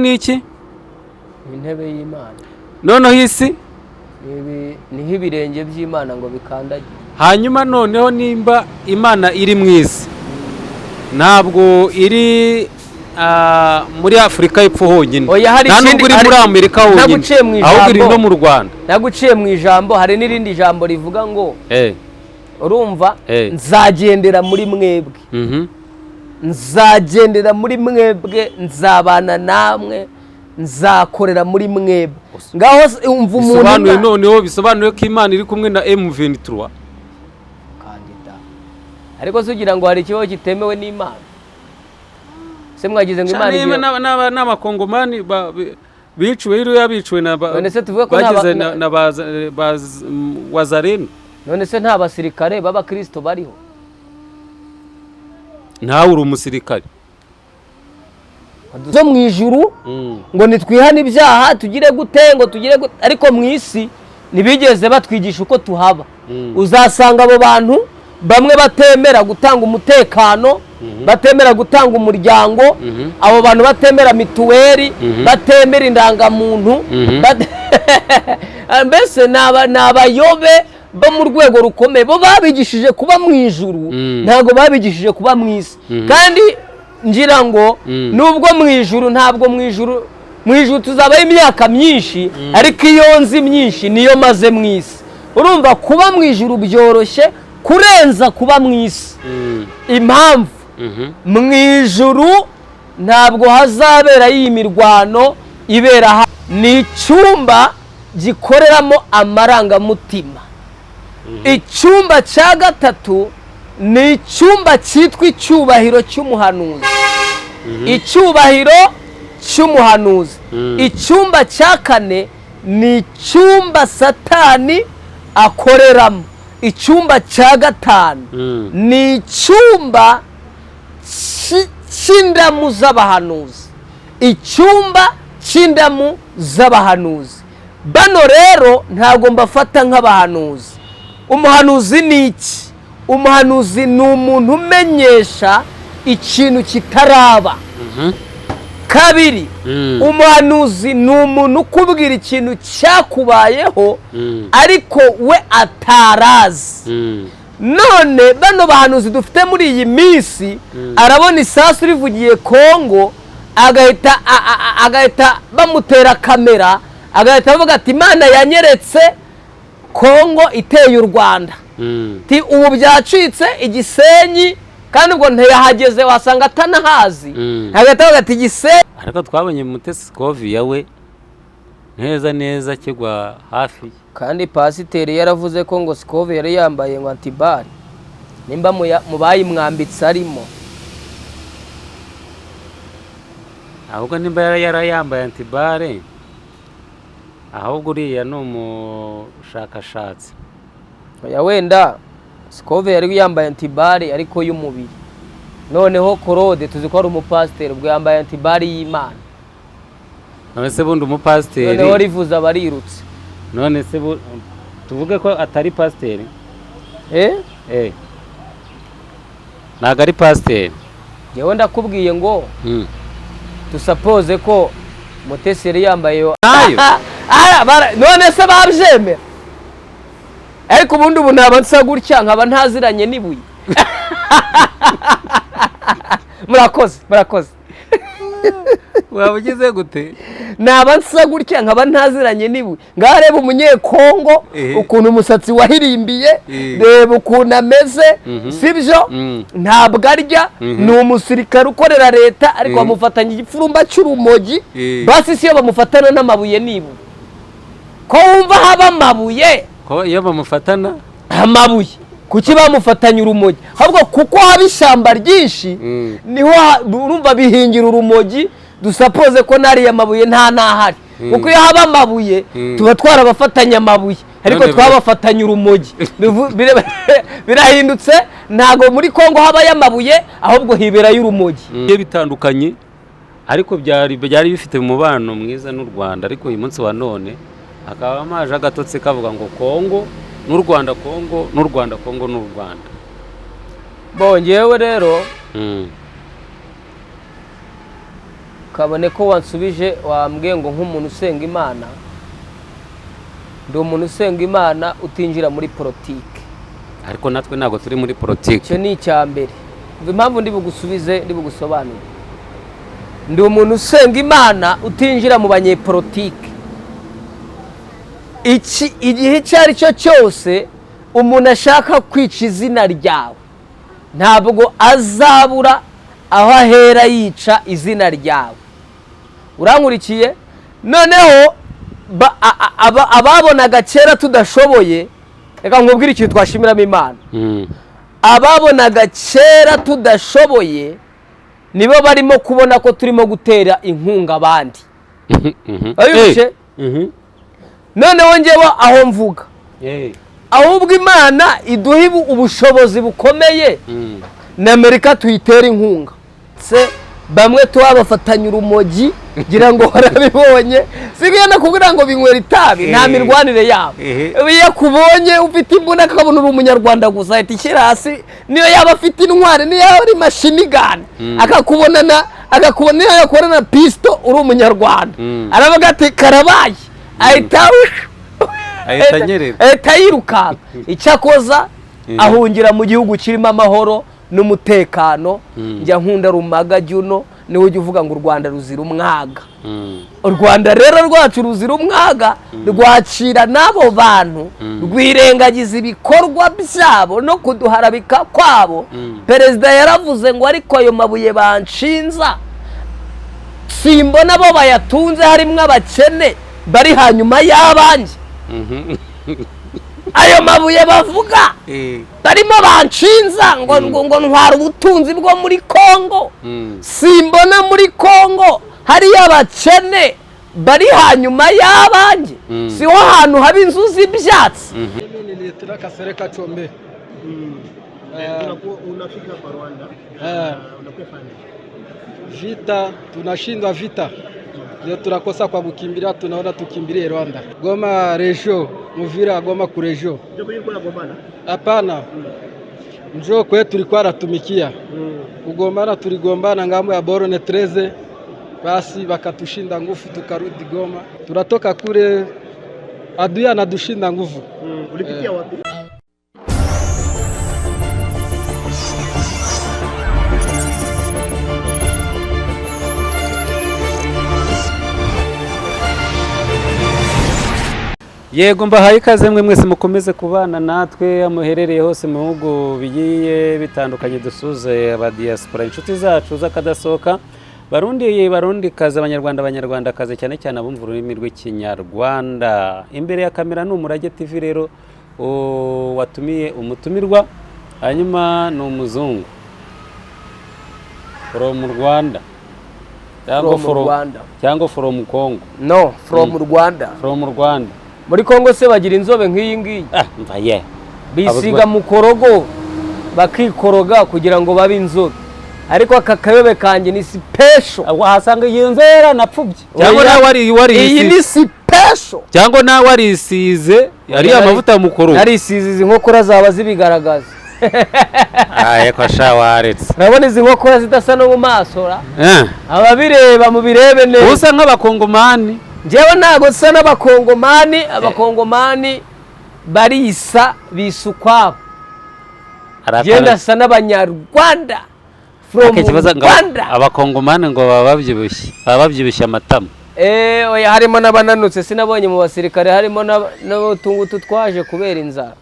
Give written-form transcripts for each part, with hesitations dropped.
ni iki? Intebe y'Imana. Noneho isi? Niho ibirenge by'Imana ngo bikandagire. Hanyuma noneho nimba Imana iri mu isi, ntabwo iri muri Afurika y'Epfo honyine, Oya, hari nta nubwo iri muri Amerika honyine, Naguciye mu ahubwo iri ijambo. no mu Rwanda. Naguciye mu ijambo, hari n'irindi jambo rivuga ngo, urumva, nzagendera muri mwebwe, nzagendera muri mwebwe, nzabana namwe, nzakorera muri mwebwe. Ngaho umva umuntu Bisobanuye, noneho bisobanuye ko Imana iri kumwe na M23. Kandida. Ariko se ugira ngo hari ikibazo kitemewe n'Imana? Se mwagize ngo Imana Niba n'abakongomani biciwe iriya, biciwe na None se tuvuge ko nta bagize na Wazalendo. None se nta basirikare b'abakristo bariho? Ntawe uri umusirikare. Zo mu ijuru ngo nitwihane ibyaha, tugire gute, ngo tugire gute, ariko mu isi ntibigeze batwigisha uko tuhaba. Uzasanga abo bantu bamwe batemera gutanga umutekano, batemera gutanga umuryango, abo bantu batemera mituweli, batemera indangamuntu, mbese ni abayobe bo mu rwego rukomeye. Bo babigishije kuba mu ijuru, ntabwo babigishije kuba mu isi. Kandi ngira ngo nubwo mu ijuru, ntabwo mu ijuru tuzabaho imyaka myinshi, ariko iyo nzi myinshi niyo maze mu isi. Urumva, kuba mu ijuru byoroshye kurenza kuba mu isi. Impamvu, mu ijuru ntabwo hazabera iyi mirwano ibera ni icyumba gikoreramo amarangamutima. Icyumba cya gatatu ni icyumba cyitwa icyubahiro cy'umuhanuzi, icyubahiro cy'umuhanuzi. Icyumba cya kane ni icyumba Satani akoreramo. Icyumba cya gatanu ni icyumba cy'indamu z'abahanuzi, icyumba cy'indamu z'abahanuzi. Bano rero ntabwo mbafata nk'abahanuzi. Umuhanuzi ni iki? Umuhanuzi ni umuntu umenyesha ikintu kitaraba. Kabiri, umuhanuzi ni umuntu ukubwira ikintu cyakubayeho ariko we atarazi. None bano bahanuzi dufite muri iyi minsi, arabona isasu rivugiye Kongo, agahita bamutera kamera, agahita avuga ati: "Imana yanyeretse Kongo iteye u Rwanda." Ti ubu byacitse igisenyi, kandi ubwo ntiyahageze, wasanga atanahazi. Agahita avuga ati: "Igisenyi." Ariko twabonye Mutesi Scovia we neza neza kigwa hafi ye. Kandi pasiteri yaravuze ko ngo Scovia yari yambaye ngo anti-balles, nimba mu bayimwambitse arimo. Ahubwo nimba yari yarayambaye anti-balles, ahubwo uriya ni umushakashatsi. Oya, wenda Scovia yari yambaye anti-balles ariko y'umubiri. Noneho Claude tuzi ko ari umupasiteri, ubwo yambaye anti-balles y'Imana. None se bundi umupasiteri Noneho rivuze abarirutse. None se tuvuge ko atari pasiteri? Eh. Eh, ntabwo ari pasiteri. Njyewe ndakubwiye ngo dusapoze ko Mutesi yari yambaye Nayo. Ah, none se babyemera? Ariko ubundi ubu naba nsa gutya nkaba ntaziranye n'ibuye? Murakoze, murakoze. Waba ugize gute? Naba nsa gutya nkaba ntaziranye n'ibuye? Ngaho reba umunyekongo, ukuntu umusatsi wahirimbiye, reba ukuntu ameze. Sibyo? Ntabwo arya. Ni umusirikare ukorera leta, ariko bamufatanya igipfurumba cy'urumogi. Basi si iyo bamufatana n'amabuye n'ibuye, ko wumva haba amabuye? Ko iyo bamufatana Amabuye. Kuki bamufatanya urumogi? Ahubwo kuko haba ishyamba ryinshi, niho urumva bihingira urumogi. Dusapoze ko n'ariya mabuye nta n'ahari, kuko iyo haba amabuye tuba twarabafatanya amabuye, ariko None twabafatanya urumogi. Birahindutse, ntabwo muri Kongo habayo amabuye, ahubwo hiberayo urumogi. Bigiye bitandukanye, ariko byari bifite umubano mwiza n'u Rwanda. Ariko uyu munsi wa none hakaba amaje agatotsi kavuga ngo Kongo n'u Rwanda, Kongo n'u Rwanda, Kongo n'u Rwanda. Bongewe rero. Kabone ko wansubije, wambwiye ngo nk'umuntu usenga Imana, ndi umuntu usenga Imana utinjira muri politike. Ariko natwe ntabwo turi muri politiki. Icyo ni icya mbere. Impamvu ndi bugusubize, ndi bugusobanure, ndi umuntu usenga Imana utinjira mu banyepolitike. Iki igihe icyo ari cyo cyose umuntu ashaka kwica izina ryawe, ntabwo azabura aho ahera yica izina ryawe. Urankurikiye? Noneho ababonaga kera tudashoboye, reka nkubwire ikintu twashimiramo Imana. Ababonaga kera tudashoboye nibo barimo kubona ko turimo gutera inkunga abandi. Wabibushe? Noneho njyewe aho mvuga, ahubwo Imana iduha ubushobozi bukomeye, na Amerika tuyitera inkunga. Se bamwe tubafatanya urumogi, ngira ngo warabibonye, sigaye nakubwira ngo binywera itabi, nta mirwanire yabo. Iyo akubonye ufite imbunda, akabona uri umunyarwanda gusa, ahita ishyira hasi, niyo yaba afite intwari, niyo yaba ari machine gun, akakubonana, akakubona, niyo yakubona na pisito, uri umunyarwanda, aravuga ati karabaye, ahita Ahita anyerera. Ahita yirukanka. Icyakoza ahungira mu gihugu kirimo amahoro n'umutekano. Njya nkunda Rumaga Juno, niwe ujya uvuga ngo u Rwanda ruzira umwaga. U Rwanda rero rwacu ruzira umwaga, rwakira n'abo bantu, rwirengagiza ibikorwa byabo no kuduharabika kwabo. Perezida yaravuze ngo ariko ayo mabuye banshinza, simbona bo bayatunze, harimo abakene bari hanyuma y'abanjye. Ayo mabuye bavuga barimo banshinza ngo ntwara ubutunzi bwo muri Kongo, simbona muri Kongo hariyo abakene bari hanyuma y'abanjye? Siho hantu haba inzu z'ibyatsi? Mimi ni Lieutenant Kasereka Chombe. Unafika kwa Rwanda, unakuwa fanya Vita tunashindwa vita, ndio tunakosa kwa kukimbilia, tunaona tukimbilie Rwanda. Goma région, Muvira Goma ku région. Ndio kwenye kulikuwa nagombana? Hapana, njoo kwetu tulikuwa natumikia. Kugombana tuligombana ngambo ya borne 13, basi wakatushinda nguvu, tukarudi Goma. Tunatoka kule, adui anatushinda nguvu. Ulipitia wapi? Yego, mbahaye ikaze mwe mwese mukomeze kubana natwe muherereye hose mu bihugu bigiye bitandukanye. Dusuze aba diaspora, inshuti zacu z'akadasohoka, Barundi, Barundi kazi, Abanyarwanda, Abanyarwandakazi, cyane cyane abumva ururimi rw'Ikinyarwanda. Imbere ya kamera ni Umurage TV. Rero watumiye umutumirwa, hanyuma ni umuzungu from Rwanda cyangwa From Rwanda. Cyangwa from Congo? No, from Rwanda. From Rwanda. Muri Kongo se bagira inzobe nk'iyi ngiyi? Ah, mva ye. Bisiga mukorogo, bakikoroga kugira ngo babe inzobe, ariko aka kayobe kanjye ni special. Wahasanga iyi nzera napfubye cyangwa Oya. nawe wari Iyi warisize ni special. Cyangwa nawe warisize ariya mavuta ya mukorogo? Narisize, izi nkokora zaba zibigaragaza. Aye, ko sha waretse. Urabona izi nkokora zidasa no mu maso ra? Eh. Ababireba mubirebe neza. Usa nk'abakongomani. Njyewe ntabwo nsa n'abakongomani. Abakongomani barisa, bisa ukwabo. Njyewe ndasa n'abanyarwanda from Ikibazo ngo Rwanda. Abakongomani ngo baba babyibushye amatama. Eh, oya, harimo n'abananutse. Sinabonye mu basirikare harimo n'utungutu twaje kubera inzara,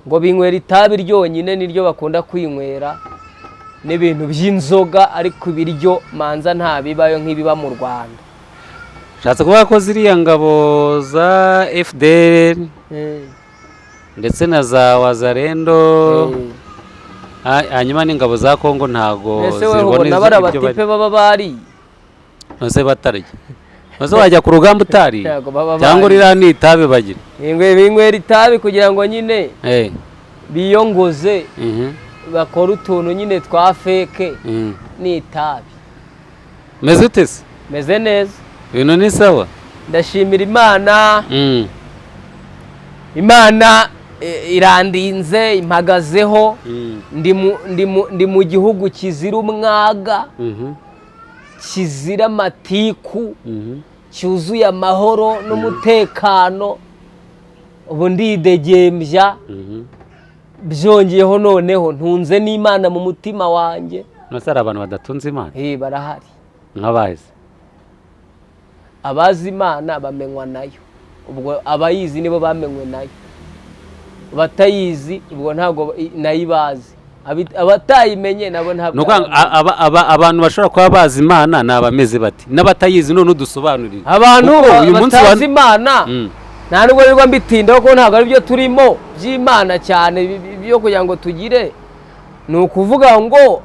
ngo binywera itabi ryonyine, niryo bakunda kwinywera n'ibintu by'inzoga, ariko ibiryo manza nta bibayo nk'ibiba mu Rwanda. Ushatse kuvuga ko ziriya ngabo za FDL ndetse na za Wazalendo, hanyuma n'ingabo za Kongo ntago Ese wewe zibona ubona bari ibyo abatipe baba bariye? Nose batarya? Nose wajya ku rugamba utariye? Ntabwo baba Cyangwa bariye. ririya ni itabi bagira? Binywera itabi kugira ngo nyine biyongoze, bakore utuntu nyine twa fake n'itabi. Meze ute se? Meze neza. Ibintu ni sawa? Ndashimira Imana. Imana irandinze, impagazeho. Ndi mu gihugu kizira umwaga. Kizira amatiku, cyuzuye amahoro n'umutekano. Ubu ndidegembya. Byongeyeho noneho ntunze n'Imana mu mutima wanjye. None se hari abantu badatunze Imana? Eh, barahari. Nk'abazi? Abazi Imana bamenywa nayo. Ubwo abayizi nibo bamenywe nayo, batayizi ubwo ntabwo nayo ibazi. Abatayimenye nabo ntabwo. Ni ukuvuga ngo abantu bashobora kuba bazi Imana ni abameze bati n'abatayizi? None udusobanurire. Abantu Kuko uyu munsi batazi Imana, nta nubwo birirwa mbitindaho kuko ntabwo aribyo turimo by'Imana cyane byo kugira ngo tugire. Ni ukuvuga ngo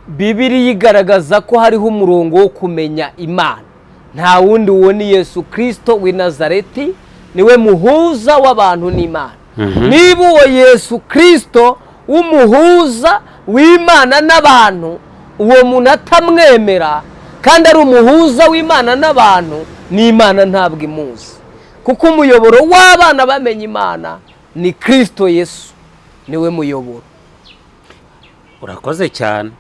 Bibiliya igaragaza ko hariho umurongo wo kumenya Imana, nta wundi, uwo ni Yesu Kirisito w'i Nazareti, niwe muhuza w'abantu n'Imana. Niba uwo Yesu Kirisito w'umuhuza w'Imana n'abantu, uwo muntu atamwemera kandi ari umuhuza w'Imana n'abantu, n'Imana ntabwo imuzi, kuko umuyoboro w'abana bamenya Imana ni Kirisito Yesu, niwe muyoboro. Urakoze cyane.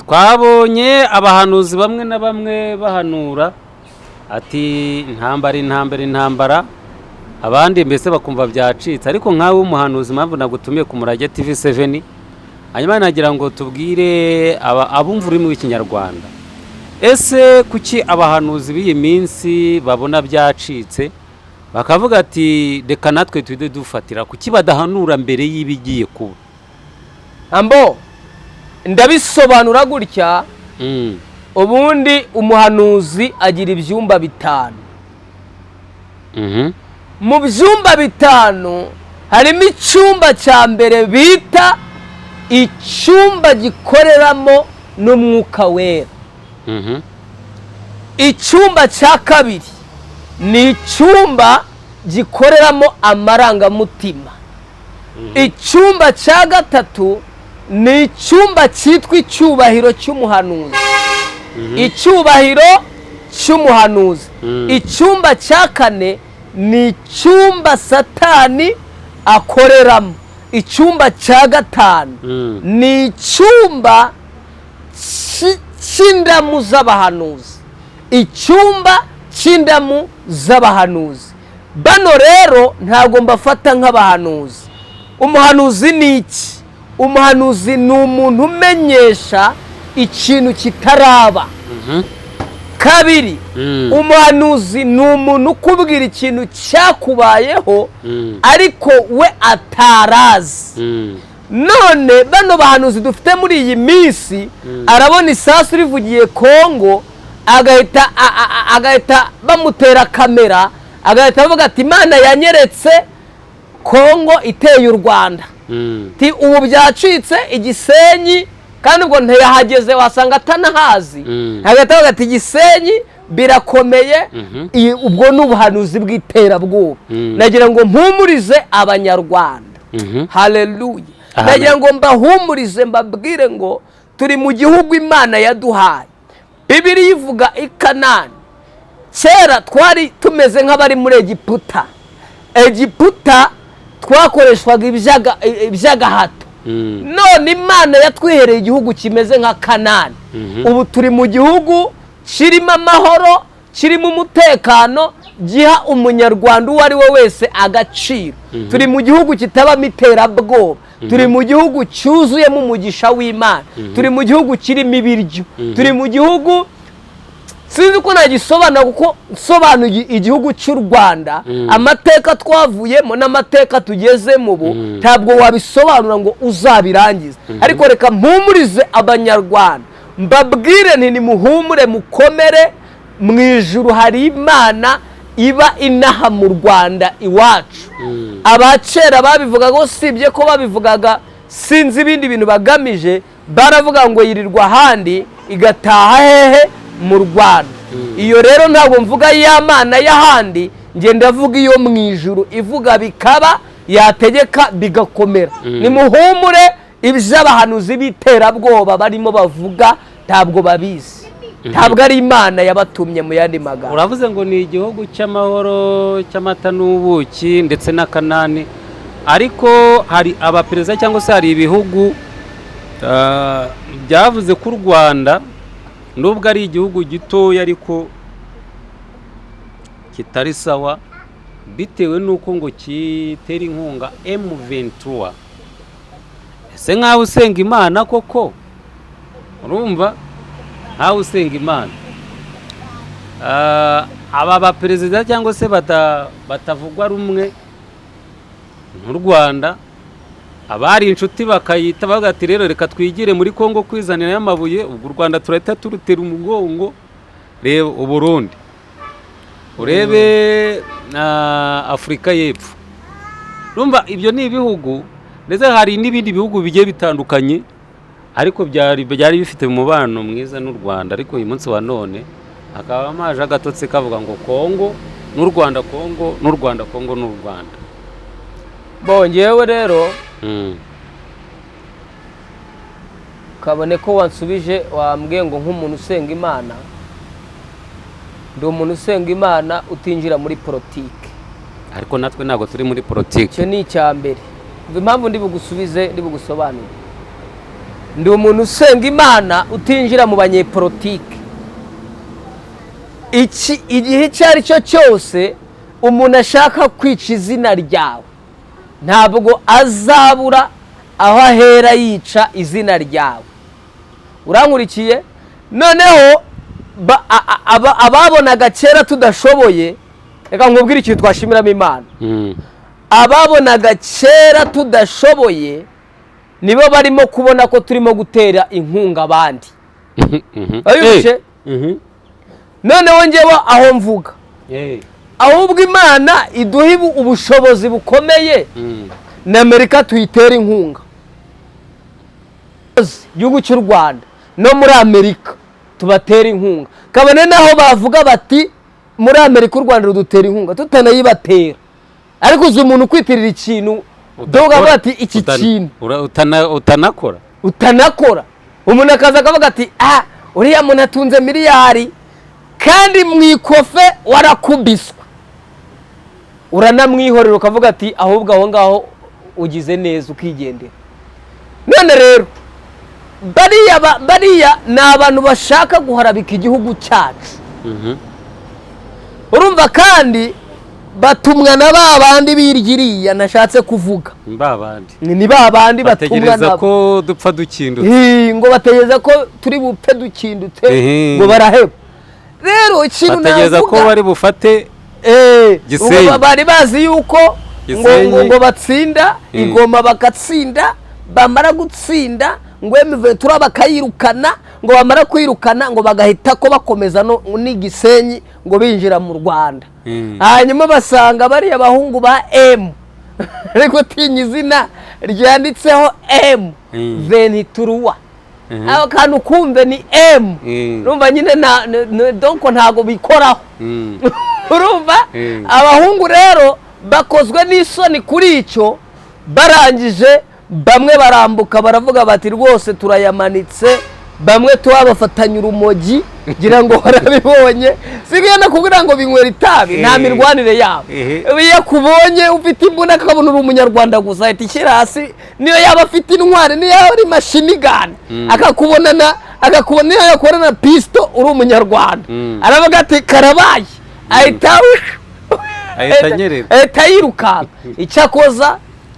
Twabonye abahanuzi bamwe na bamwe bahanura ati intambara, intambara, intambara, abandi mbese bakumva byacitse. Ariko nkawe w'umuhanuzi, impamvu nagutumiye ku Murage TV 7, hanyuma nagira ngo tubwire abumva ururimi rw'Ikinyarwanda: ese kuki abahanuzi b'iyi minsi babona byacitse bakavuga ati reka natwe tujye dufatira? Kuki badahanura mbere y'ibigiye kuba? Ambo ndabisobanura gutya. Ubundi umuhanuzi agira ibyumba 5. Mu byumba 5 harimo icyumba cya mbere bita icyumba gikoreramo n'Umwuka Wera. Icyumba cya kabiri ni icyumba gikoreramo amarangamutima. Icyumba cya gatatu ni icyumba cyitwa icyubahiro cy'umuhanuzi, icyubahiro cy'umuhanuzi. Icyumba cya kane ni icyumba Satani akoreramo. Icyumba cya gatanu ni icyumba cy'indamu z'abahanuzi, icyumba cy'indamu z'abahanuzi. Bano rero ntabwo mbafata nk'abahanuzi. Umuhanuzi ni iki? Umuhanuzi ni umuntu umenyesha ikintu kitaraba. Kabiri, umuhanuzi ni umuntu ukubwira ikintu cyakubayeho ariko we atarazi. None bano bahanuzi dufite muri iyi minsi, arabona isasu rivugiye Kongo, agahita bamutera kamera, agahita avuga ati Imana yanyeretse Kongo iteye u Rwanda, ti ubu byacitse igisenyi, kandi ubwo ntiyahageze, wasanga atanahazi. Agahita avuga ati Gisenyi birakomeye. Ubwo ni ubuhanuzi bw'iterabwoba. Nagira ngo mpumurize Abanyarwanda. Haleluya! Amen. Nagira ngo mbahumurize, mbabwire ngo turi mu gihugu Imana yaduhaye. Bibiliya ivuga i Kanani. Kera twari tumeze nk'abari muri Egiputa. Egiputa twakoreshwaga iby'agahato. None Imana yatwihereye igihugu kimeze nka Kanani. Ubu turi mu gihugu kirimo amahoro, kirimo umutekano, giha Umunyarwanda uwo ari we wese agaciro. Turi mu gihugu kitabamo iterabwoba, turi mu gihugu cyuzuyemo umugisha w'Imana, turi mu gihugu kirimo ibiryo, turi mu gihugu sinzi uko nagisobanura, kuko nsobanuye igihugu cy'u Rwanda, amateka twavuyemo n'amateka tugezemo ubu, ntabwo wabisobanura ngo uzabirangize. Ariko reka mpumurize Abanyarwanda, mbabwire nti nimuhumure, mukomere, mu ijuru hari Imana iba inaha mu Rwanda iwacu. Abakera babivugaga, usibye ko babivugaga sinzi ibindi bintu bagamije, baravuga ngo yirirwa ahandi igataha hehe? Mu Rwanda. Iyo rero ntabwo mvuga ya Mana y'ahandi, ngenda ndavuga iyo mu ijuru ivuga bikaba, yategeka bigakomera. Nimuhumure, iby'abahanuzi b'iterabwoba barimo bavuga ntabwo babizi, ntabwo ari Imana yabatumye mu yandi magambo. Uravuze ngo ni igihugu cy'amahoro, cy'amata n'ubuki, ndetse na Kanani, ariko hari abaperezida cyangwa se hari ibihugu byavuze ko u Rwanda Nubwo ari igihugu gitoya ariko kitari sawa, bitewe n'uko ngo kitera inkunga M23. Ese nkaho usenga Imana koko? Urumva nkaho usenga Imana, aba baperezida cyangwa se batavugwa rumwe n'u Rwanda, abari inshuti bakayita bavuga ati: "Rero reka twigire muri Kongo kwizanira y'amabuye, ubwo u Rwanda turahita turutera umugongo." Reba Uburundi, urebe na Afurika y'Epfo. Urumva ibyo ni ibihugu, ndetse hari n'ibindi bihugu bigiye bitandukanye, ariko byari bifite umubano mwiza n'u Rwanda. Ariko uyu munsi wa none hakaba haje agatotsi kavuga ngo Kongo n'u Rwanda, Kongo n'u Rwanda, Kongo n'u Rwanda. Bongewe rero, kabone ko wansubije, wambwiye ngo nk'umuntu usenga Imana, ndi umuntu usenga Imana utinjira muri politiki. Ariko natwe ntabwo turi muri politiki. Icyo ni icya mbere. Umva impamvu ndi bugusubize, ndi bugusobanure. Ndi umuntu usenga Imana utinjira mu banyepolitike. Iki igihe icyo ari cyo cyose umuntu ashaka kwica izina ryawe, ntabwo azabura aho ahera yica izina ryawe. Urankurikiye? Noneho ababonaga kera tudashoboye, reka nkubwire ikintu twashimiramo Imana. Ababonaga kera tudashoboye nibo barimo kubona ko turimo gutera inkunga abandi. Wabibushe? Noneho njyewe aho mvuga, ahubwo Imana iduha ubushobozi bukomeye na Amerika tuyitera inkunga. Igihugu cy'u Rwanda no muri Amerika tubatera inkunga, kabone naho bavuga bati muri Amerika u Rwanda rudutera inkunga, tutanayibatera. Ariko uzi umuntu ukwitirira ikintu dore ukavuga ati iki kintu utanakora. Utanakora. Umuntu akaza akavuga ati: "Ah, uriya muntu atunze miliyari," kandi mu ikofe warakubiswe, uranamwihorera ukavuga ati ahubwo aho ngaho ugize neza, ukigendera. None rero bariya ni abantu bashaka guharabika igihugu cyacu. Urumva, kandi batumwa na ba bandi birya iriya nashatse kuvuga. Ba bandi. Ni ba bandi batumwa bategereza nabo. Ko dupfa dukindutse. Ngo bategereza ko turi bupfe dukindutse, ngo baraheba. Rero ikintu bategereza ko navuga, bari bufate Gisenyi. Ngo bari bazi yuko ngo Gisenyi. ngo batsinda igoma, bagatsinda, bamara gutsinda ngo M23 bakayirukana, ngo bamara kwirukana ngo bagahita ko bakomeza no n'igisenyi, ngo binjira mu Rwanda. Hanyuma basanga bariya bahungu ba M, ariko tinya izina ryanditseho M 23. Ako kantu kumve ni M. Urumva nyine na donc ntago bikoraho. Urumva, abahungu rero bakozwe n'isoni kuri icyo, barangije bamwe barambuka, baravuga bati rwose turayamanitse. Bamwe tubabafatanya urumogi, ngira ngo warabibonye, sigaye no kugira ngo binywera itabi, nta mirwanire yabo. Iyo akubonye ufite imbunda, akabona uri umunyarwanda gusa, ahita ishyira hasi, niyo yaba afite intwari, niyo yaba ari machine gun, akakubonana, akakubona, niyo yakubona na pisito, uri umunyarwanda, aravuga ati karabaye, ahita ahita anyerera. Ahita yirukanka. Icyakoza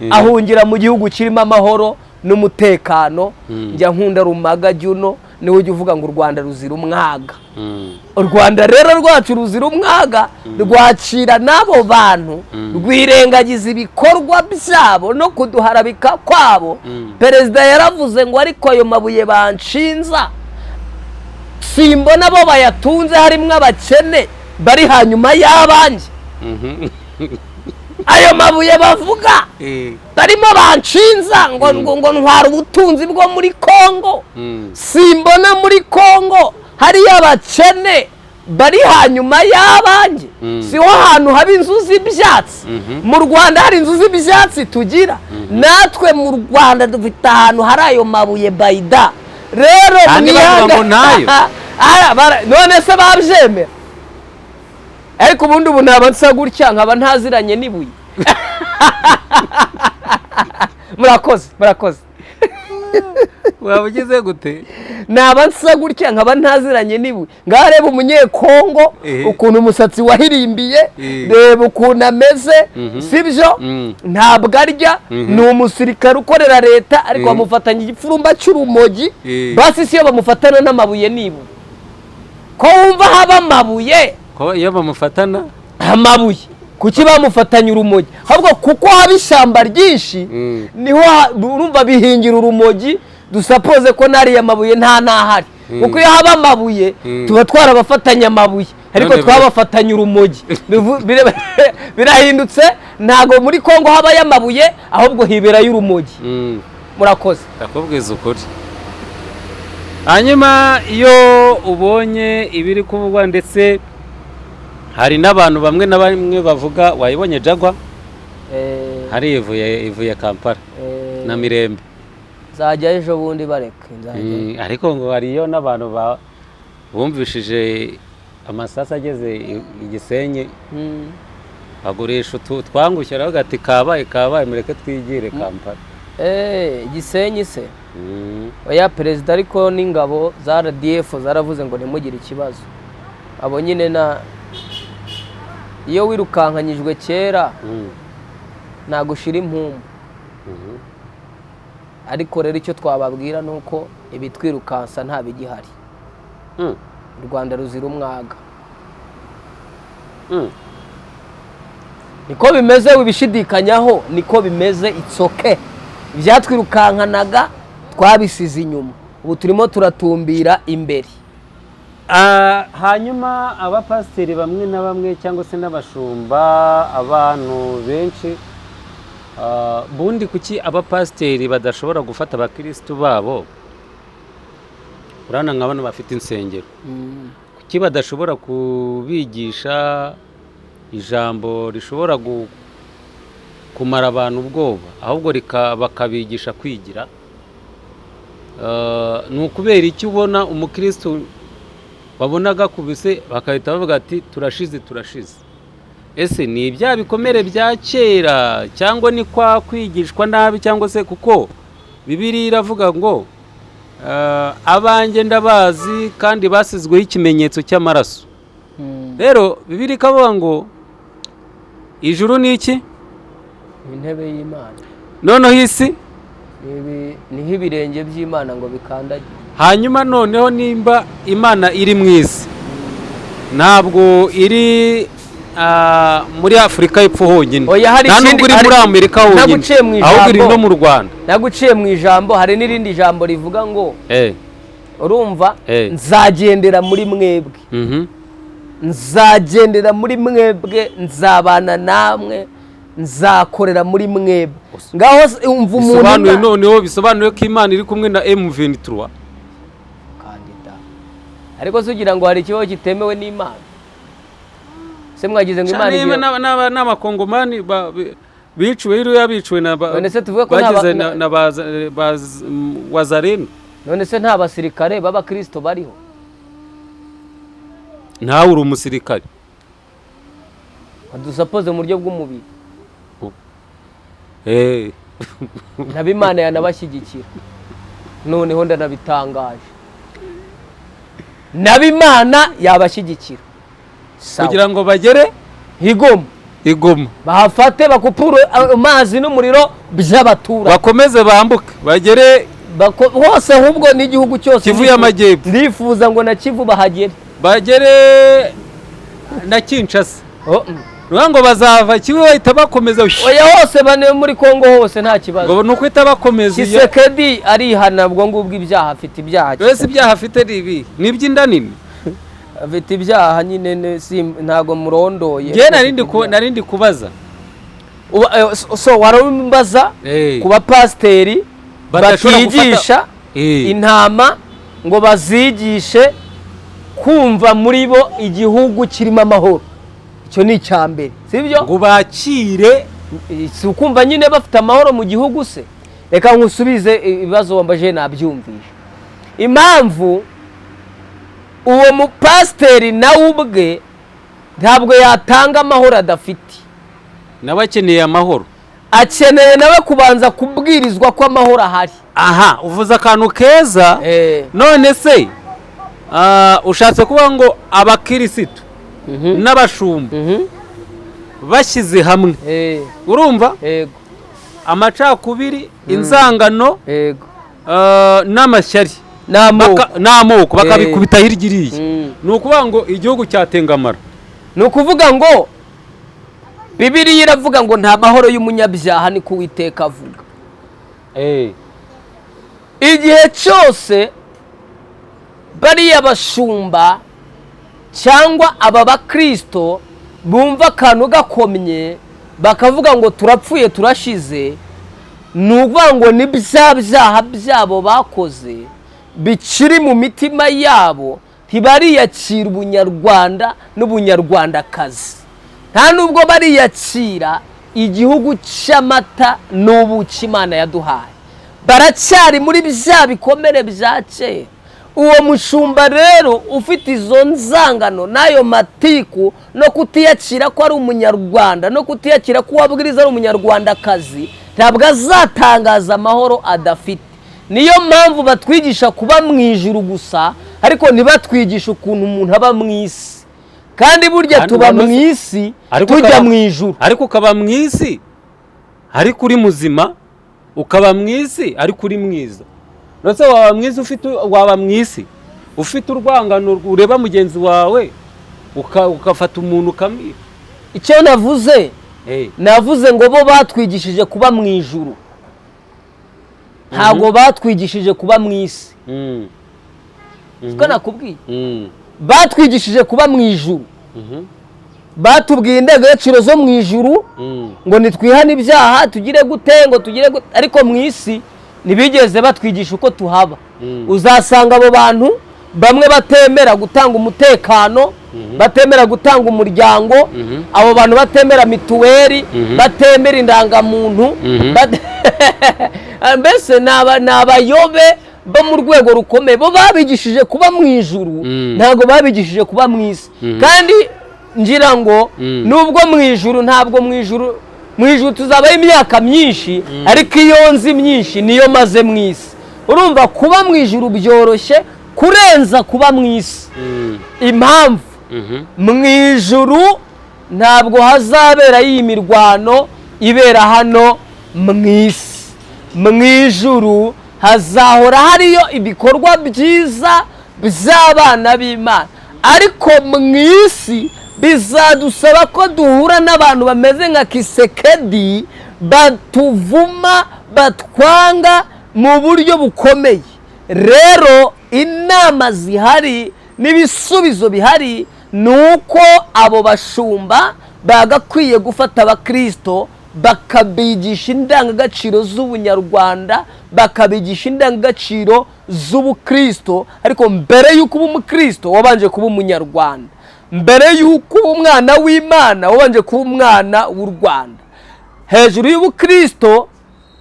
ahungira mu gihugu kirimo amahoro n'umutekano. Njya nkunda Rumaga Juno, niwe ujya uvuga ngo u Rwanda ruzira umwaga. U Rwanda rero rwacu ruzira umwaga, rwakira n'abo bantu, rwirengagiza ibikorwa byabo no kuduharabika kwabo. Perezida yaravuze ngo ariko ayo mabuye banshinza, simbona bo bayatunze, harimo abakene bari hanyuma y'abanjye. Ayo mabuye bavuga barimo banshinza ngo ntwara ubutunzi bwo muri Kongo, simbona muri Kongo hariyo abakene bari hanyuma y'abanjye? Siho hantu haba inzu z'ibyatsi? Mu Rwanda hari inzu z'ibyatsi tugira? Natwe mu Rwanda dufite ahantu hari ayo mabuye bayida rero. Kandi bavuga ngo ntayo. None se babyemera? Ariko ubundi ubu naba nsa gutya nkaba ntaziranye n'ibuye? Murakoze, murakoze. Waba ugize gute? Naba nsa gutya nkaba ntaziranye n'ibuye. Ngaho reba Umunyekongo, ukuntu umusatsi wahirimbiye, reba ukuntu ameze, sibyo? Ntabwo arya, ni umusirikare ukorera leta, ariko bamufatanya igipfurumba cy'urumogi. Basi si iyo bamufatana n'amabuye n'ibuye, ko wumva haba amabuye? Ko iyo bamufatana Amabuye, kuki bamufatanya urumogi? Ahubwo kuko haba ishyamba ryinshi, niho urumva bihingira urumogi. Dusapoze ko n'ariya mabuye nta n'ahari, kuko iyo haba amabuye tuba twarabafatanya amabuye, ariko None twabafatanya urumogi. Birahindutse, ntabwo muri Kongo habayo amabuye, ahubwo hiberayo urumogi. Murakoze. Ndakubwiza ukuri. Hanyuma iyo ubonye ibiri kuvugwa, ndetse hari n'abantu bamwe na bamwe bavuga, wayibonye Jaguar hari ivuye Kampala na Mirembe. Nzajya ejo bundi, bareke nzajya. Ariko ngo hariyo n'abantu bumvishije amasasu ageze i Gisenyi, bagurisha utu twangushye, aravuga ati: "Kabaye kabaye, mureke twigire Kampala." Gisenyi se? Oya, perezida ariko n'ingabo za RDF zaravuze ngo ntimugire ikibazo. Abo nyine na iyo wirukankanyijwe kera ntabwo ushira impumu. Ariko rero icyo twababwira ni uko ibitwirukansa nta bigihari. U Rwanda ruzira umwaga. Niko bimeze, wibishidikanyaho, niko bimeze, it's okay. Ibyatwirukankanaga twabisize inyuma, ubu turimo turatumbira imbere. Hanyuma abapasiteri bamwe na bamwe cyangwa se n'abashumba, abantu benshi, bundi kuki abapasiteri badashobora gufata abakirisitu babo? Urabona nka bano bafite insengero, kuki badashobora kubigisha ijambo rishobora kumara abantu ubwoba, ahubwo bakabigisha kwigira? Ni ukubera iki ubona umukirisitu babona gakubise bagahita bavuga ati: "Turashize, turashize"? Ese ni ibya bikomere bya kera, cyangwa ni kwa kwigishwa nabi, cyangwa se kuko Bibiliya iravuga ngo abanjye ndabazi kandi basizweho ikimenyetso cy'amaraso? Rero Bibiliya ikavuga ngo ijuru ni iki? Intebe y'Imana. Noneho isi? Niho ibirenge by'Imana ngo bikandagire. Hanyuma noneho nimba Imana iri mu isi, ntabwo iri muri Afurika y'Epfo honyine, Oya, hari nta nubwo iri muri Amerika honyine, naguciye mu ahubwo iri ijambo. no mu Rwanda. Naguciye mu ijambo, hari n'irindi jambo rivuga ngo, urumva, nzagendera muri mwebwe, nzagendera muri mwebwe, nzabana namwe, nzakorera muri mwebwe. Ngaho umva umuntu Bisobanuye, noneho bisobanuye ko Imana iri kumwe na M23. Kandida, ariko se ugira ngo hari ikibazo kitemewe n'Imana? Se mwagize ngo Imana Niba n'abakongomani biciwe iriya, biciwe na None se tuvuge ko nta bagize na Wazalendo. None se nta basirikare b'abakristo bariho? Ntawe uri umusirikare. Badusapoze mu buryo bw'umubiri. Nabo Imana yanabashyigikira. Noneho ndanabitangaje, nabo Imana yabashyigikira. Sawa. Kugira ngo bagere i Goma, i Goma, bahafate, bakupure amazi n'umuriro by'abaturage. Bakomeze bambuke bagere Hose, ahubwo n'igihugu cyose. Kivu y'Amajyepfo. Ndifuza ngo na Kivu bahagere. Bagere na Kinshasa. Oh, Nukuvuga ngo bazava Kivu bahita bakomeza. Oya, hose bane muri Kongo hose nta kibazo. Ngo ni ukwita bakomeza iyo. Tshisekedi arihana ubwo ngubwo ibyaha afite, ibyaha Wese ibyaha afite ni ibi, ni iby'inda nini. Afite ibyaha nyine, ntago murondoye. Njyewe narindi kubaza. So warumbaza ku bapasiteri Badashobora gufata batigisha intama ngo bazigishe kumva muri bo igihugu kirimo amahoro. Icyo ni icya mbere, sibyo? Ngo bakire. Si ukumva nyine bafite amahoro mu gihugu se? Reka nkusubize ibibazo wambaje, nabyumvishe. Impamvu uwo mupasiteri nawe ubwe ntabwo yatanga amahoro adafite. Nawe akeneye amahoro. Akeneye nawe kubanza kubwirizwa ko amahoro ahari. Aha uvuze akantu keza. None se ushatse kuvuga ngo abakirisitu n'abashumba bashyize hamwe, urumva, amacakubiri, inzangano n'amashyari n'amoko, n'amoko bakabikubita hirya iriya, ni ukuvuga ngo igihugu cyatengamara? Ni ukuvuga ngo Bibiliya iravuga ngo nta mahoro y'umunyabyaha, niko Uwiteka avuga. Igihe cyose bariya bashumba cyangwa aba bakristo bumva akantu gakomye bakavuga ngo turapfuye turashize, ni ukuvuga ngo ni bya byaha byabo bakoze bikiri mu mitima yabo. Ntibariyakira ubunyarwanda n'ubunyarwandakazi, nta nubwo bariyakira igihugu cy'amata n'ubuki Imana yaduhaye. Baracyari muri bya bikomere bya kera. Uwo mushumba rero ufite izo nzangano n'ayo matiku no kutiyakira ko ari umunyarwanda, no kutiyakira ko uwabwiriza ari umunyarwandakazi, ntabwo azatangaza amahoro adafite. Niyo mpamvu batwigisha kuba mu ijuru gusa, ariko ntibatwigishe ukuntu umuntu aba mu isi. Kandi burya Kandi tuba ubona mu se- isi Ariko tujya ukaba- mu ijuru. Ariko ukaba mu isi ariko uri muzima, ukaba mu isi ariko uri mwiza. Ndetse waba mu isi ufite, waba mu isi ufite urwangano, ureba mugenzi wawe ugafata umuntu ukamwica. Icyo navuze, navuze ngo bo batwigishije kuba mu ijuru, ntabwo batwigishije kuba mu isi. Siko nakubwiye? Batwigishije kuba mu ijuru, batubwiye indangagaciro zo mu ijuru, ngo nitwihane ibyaha, tugire gute, ngo tugire gute, ariko mu isi ntibigeze batwigisha uko tuhaba. Uzasanga abo bantu bamwe batemera gutanga umutekano, batemera gutanga umuryango, abo bantu batemera mituweli, batemera indangamuntu, mbese ni abayobe bo mu rwego rukomeye. Bo babigishije kuba mu ijuru, ntabwo babigishije kuba mu isi. Kandi ngira ngo nubwo mu ijuru, ntabwo mu ijuru tuzabaho imyaka myinshi, ariko iyo nzi myinshi niyo maze mu isi. Urumva, kuba mu ijuru byoroshye kurenza kuba mu isi. Impamvu, mu ijuru ntabwo hazabera iyi mirwano ibera hano mu isi. Mu ijuru hazahora hariyo ibikorwa byiza by'abana b'Imana, ariko mu isi bizadusaba ko duhura n'abantu bameze nka Tshisekedi, batuvuma, batwanga mu buryo bukomeye. Rero inama zihari n'ibisubizo bihari ni uko abo bashumba bagakwiye gufata abakirisito, bakabigisha indangagaciro z'ubunyarwanda, bakabigisha indangagaciro z'ubukristo. Ariko mbere y'uko uba umukristo wabanje kuba umunyarwanda, mbere y'uko uba umwana w'Imana wabanje kuba umwana w'u Rwanda. Hejuru y'ubukristo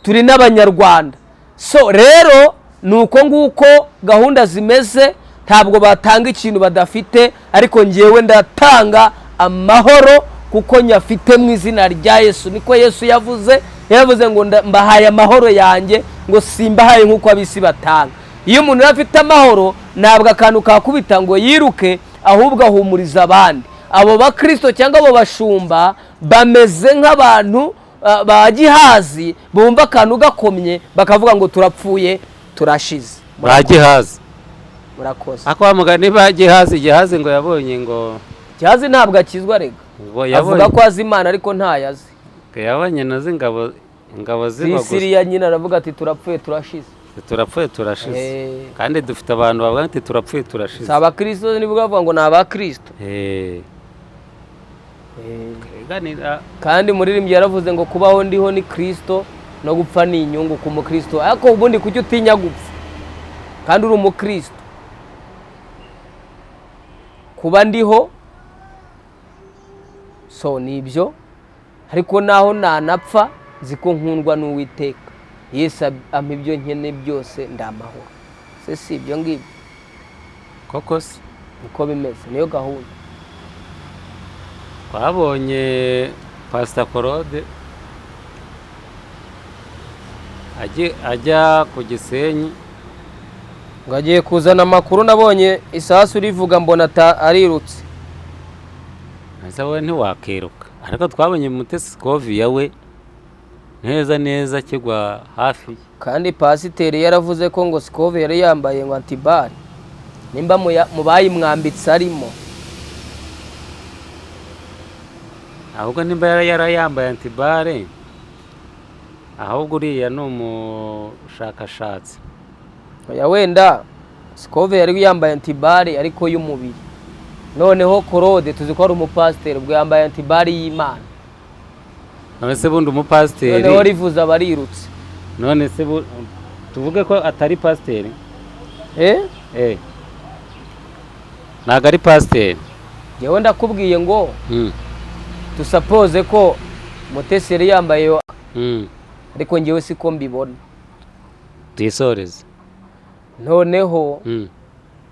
turi n'abanyarwanda. So rero ni uko nguko gahunda zimeze. Ntabwo batanga ikintu badafite, ariko ngewe ndatanga amahoro kuko nyafite mu izina rya Yesu. Niko Yesu yavuze. Yavuze ngo mbahaye amahoro yanjye, ngo simbahaye nk'uko ab'isi batanga. Iyo umuntu yari afite amahoro, ntabwo akantu kakubita ngo yiruke, ahubwo ahumuriza abandi. Abo bakristo cyangwa abo bashumba bameze nk'abantu ba Gihazi, bumva akantu gakomye bakavuga ngo turapfuye turashize. Ba Gihazi. Murakoze. Ako wa mugani ba Gihazi, Gihazi ngo yabonye ngo Gihazi ntabwo akizwa rega. Ngo Avuga yabonye ko azi Imana ariko ntayo azi. Ngo yabonye nazo ingabo zibaguze. Siriya nyine, aravuga ati turapfuye turashize. Turapfuye turashize. Kandi dufite abantu bavuga ati turapfuye turashize. Si abakristo, nibwo bavuga ngo ni abakristo. Twiganira. Kandi muririmbyi yaravuze ngo kubaho ndiho ni Kristo, no gupfa ni inyungu ku mukristo. Ariko ubundi kuki utinya gupfa kandi uri umukristo? Kuba ndiho so ni ibyo, ariko naho nanapfa nzi ko nkundwa n'Uwiteka Yesu, ampa ibyo nkeneye byose, ndamahoro. Se si ibyo ngibyo? Koko se. Niko bimeze, niyo gahunda. Twabonye Pasita Claude. Ajya ku Gisenyi. Ngo agiye kuzana amakuru, nabonye isasu rivuga mbona arirutse. Ese wowe ntiwakiruka? Ariko twabonye Mutesi Scovia we neza neza kigwa hafi ye. Kandi pasiteri yaravuze ko ngo Scovia yari yambaye ngo anti-balles, nimba mu bayimwambitse arimo. Ahubwo nimba yari yambaye anti-balles, ahubwo uriya ni umushakashatsi. Oya, wenda Scovia yari yambaye anti-balles ariko y'umubiri, noneho Claude tuzi ko ari umupasiteri, ubwo yambaye anti-balles y'Imana. None se bundi umupasiteri Noneho rivuze abarirutse. None se tuvuge ko atari pasiteri? Eh. Eh, ntabwo ari pasiteri. Njyewe ndakubwiye ngo dusapoze ko Mutesi yari yambaye, ariko njyewe siko mbibona. Tuyisoreze. Noneho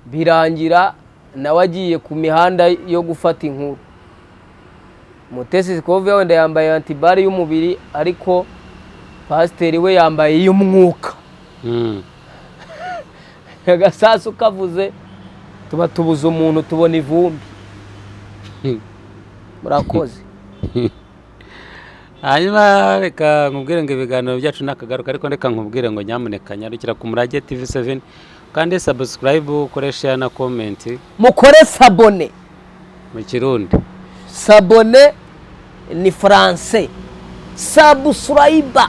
birangira nawe agiye ku mihanda yo gufata inkuru. Mutesi Scovia wenda yambaye anti-balles y'umubiri, ariko pasiteri we yambaye iy'umwuka. Agasasu kavuze tuba tubuze umuntu, tubona ivumbi. Murakoze. Hanyuma reka nkubwire ngo ibiganiro byacu nakagaruka, ariko reka nkubwire ngo nyamuneka nyarukira ku Murage TV 7 kandi subscribe, ukore share na comment. Mukore s'abonner. Mu Kirundi? S'abonner ni français, subscribe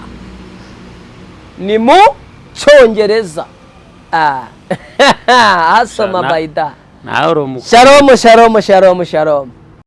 ni mu Cyongereza. Ah. Asoma. Shana. Baida. Nawe uri umukuru. Shalom, shalom, shalom, shalom.